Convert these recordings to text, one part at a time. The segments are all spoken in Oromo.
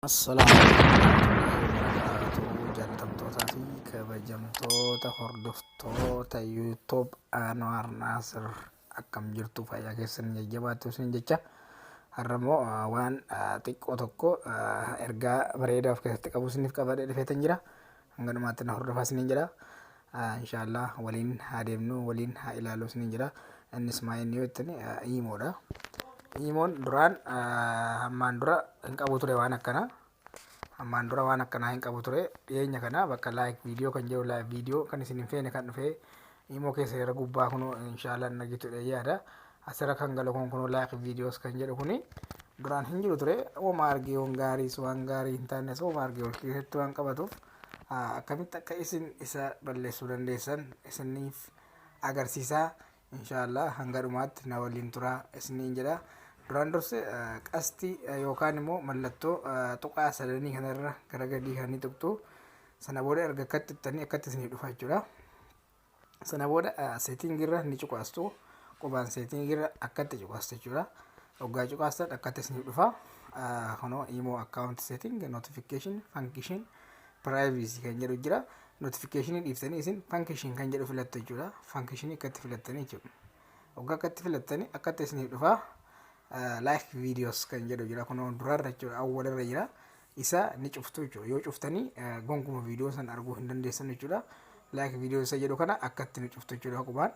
Assalaamu alaikum warahmatullahi wabarakatuh. Jaalatamtootaa fi kabajamtoota hordoftoota YouTube Anwar Naasir, akkam jirtu? Fayyaa keessan jajjabaattu isin jecha, har'a immoo waan xiqqoo tokko ergaa bareedaa of keessatti qabu isiniif qabadhee dhufeetan jira. Hanga dhumaatti na hordofaa isiniin jedha. Inshaallah waliin haa deemnu, waliin haa ilaallu isiniin jedha. Innis maa inni yoo jettani, iimoodha. Iimoon duraan hammaan dura hin qabu ture waan akkanaa. Hammaan dura waan akkanaa hin qabu ture. Dhiyeenya kana bakka like video kan jedhu, like video kan isin hin feene kan dhufee iimoo keessa irra gubbaa kunoo inshaallah hin argitu yaada. Asirra kan galu kun kunoo like videos kan jedhu kuni duraan hin jiru ture. Wama argee waan gaariis waan gaarii hin taanes wama argee ol keessatti waan qabatuuf, akkamitti akka isin isa balleessuu dandeessan isiniif agarsiisaa. Inshaallah hanga dhumaatti na waliin turaa isiniin jedha. Duraan durse qastii yookaan immoo mallattoo tuqaa sadanii kanarra gara gadii kan ni tuqxu. Sana booda erga akkatti tuqxanii akkatti isinii dhufa jechuudha. Sana booda setting irra ni cuqaastu. Qubaan setting irra akkatti cuqaastu jechuudha. Hoggaa cuqaastan akkatti isinii dhufa. Kunoo imo account setting, notification, function, privacy kan jedhu jira. Notification dhiiftanii isin function kan jedhu filattu jechuudha. Function akkatti filattanii jechuudha. Hoggaa akkatti filattanii akkatti isinii dhufa. Like videos kan jedhu jira, kunoo durarra jechuudha, awwalarra jira. Isa ni cuftu jechuudha. Yoo cuftanii gonkuma viidiyoo sana arguu hin dandeessan jechuudha. Like video isa jedhu kana akkatti ni cuftu jechuudha qubaan.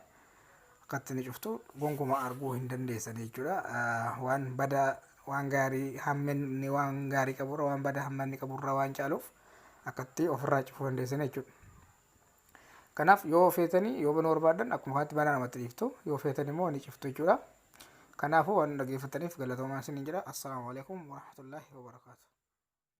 Akkatti ni cuftu, gonkuma arguu hin dandeessan jechuudha. Waan badaa waan gaarii hamminni waan gaarii qaburra waan badaa hammanni qaburra waan caaluuf akkatti ofirraa cufuu dandeessan jechuudha. Kanaaf yoo feetanii, yoo banuu barbaadan, akkuma kanatti banaa namatti dhiiftu, yoo feetan immoo ni cuftu jechuudha. Kanaafuu waan dhaggeeffataniif galatoomaa isiniin jedha. Assalaamu alaikum warahmatullaahi wabarakaatu.